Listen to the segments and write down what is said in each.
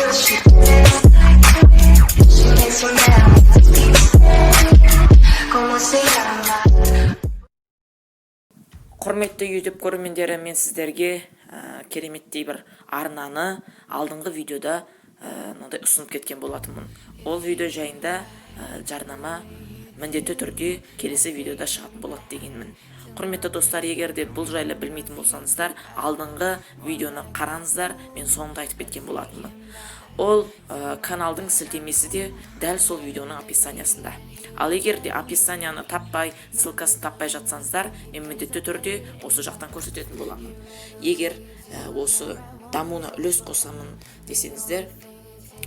She, she makes me mad. ¿Cómo se llama? Құрметті YouTube көрермендері, мен сіздерге кереметтей бір арнаны алдыңғы видеода мынандай ұсынып кеткен болатынмын. Ол видео жайында жарнама міндетті түрде келесі видеода шығатын болады дегенмін. Құрметті достар, егер де бұл жайлы білмейтін болсаңыздар, алдыңғы видеоны қараңыздар, мен соңында айтып кеткен болатынмын. Ол каналдың сілтемесі де дәл сол видеоның описаниясында. Ал егер де описанияны таппай, ссылкасын таппай жатсаңыздар, мен міндетті түрде осы жақтан көрсететін боламын. Егер осы дамуына үлес қосамын десеңіздер,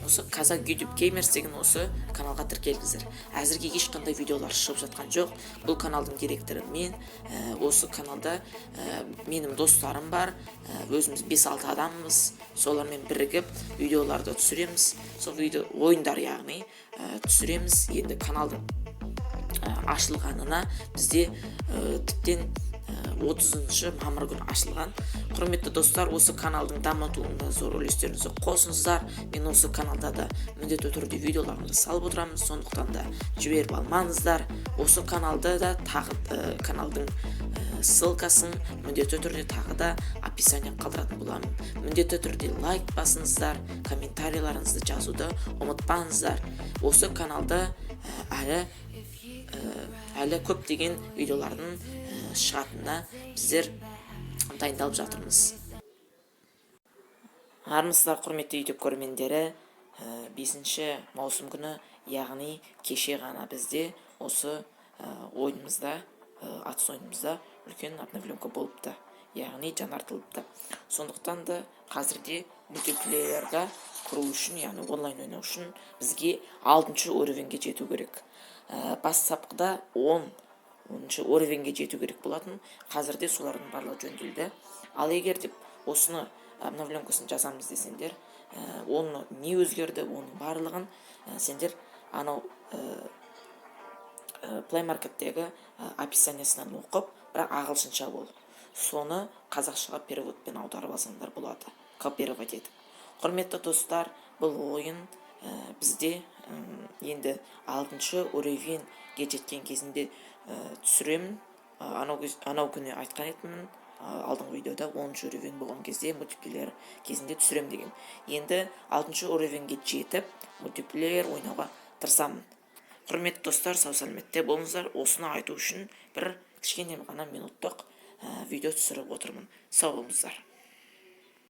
осы Қазақ YouTube Gamers деген осы каналға тіркеліңіздер. Әзірге ешқандай видеолар шығып жатқан жоқ. Бұл каналдың директоры мен. Осы каналда менің достарым бар. Өзіміз 5-6 адамбыз, солармен бірігіп видеоларды түсіреміз, сол видео ойындар, яғни түсіреміз. Енді каналдың ашылғанына бізде тіптен 30 мамыр күні ашылған. Құрметті достар, осы каналдың дамытуына зор үлестеріңізді қосыңыздар. Мен осы каналда да міндетті түрде видеоларымды салып отырамын, сондықтан да жіберіп алмаңыздар. Осы каналда да тағы каналдың ссылкасын міндетті түрде тағы да описание қалдыратын боламын. Міндетті түрде лайк басыңыздар, комментарийларыңызды жазуды ұмытпаңыздар. Осы каналда әлі көптеген видеолардың шығатынына біздер дайындалып жатырмыз. Армысыздар, құрметті YouTube көрермендері! 5 маусым күні, яғни кеше ғана бізде осы ойынымызда, атыс ойынымызда үлкен обновленка болыпты, яғни жаңартылыпты. Сондықтан да қазірде мультиплеерға кіру үшін, яғни онлайн ойнау үшін бізге алтыншы уровеньге жету керек. Бастапқыда 10-шы уровеньге жету керек болатын, қазірде солардың барлығы жөнделді. Ал егер деп осыны обновленкасын жазамыз десеңдер, оны не өзгерді, оның барлығын сендер анау Play Markеттегі описаниясынан оқып, бірақ ағылшынша ол, соны қазақшаға переводпен аударып алсаңдар болады, копировать етіп. Құрметті достар, бұл ойын бізде енді алтыншы уровеньге жеткен кезінде түсіремін. Анау күні айтқан едім, алдыңғы видеода 10-шы уровень болған кезде мультиплеер кезінде түсірем деген. Енді алтыншы уровеньге жетіп, мультиплеер ойнауға тырысамын. Құрметті достар, сау сәлеметте болыңыздар. Осыны айту үшін бір кішкене ғана минуттық видео түсіріп отырмын. Сау болыңыздар.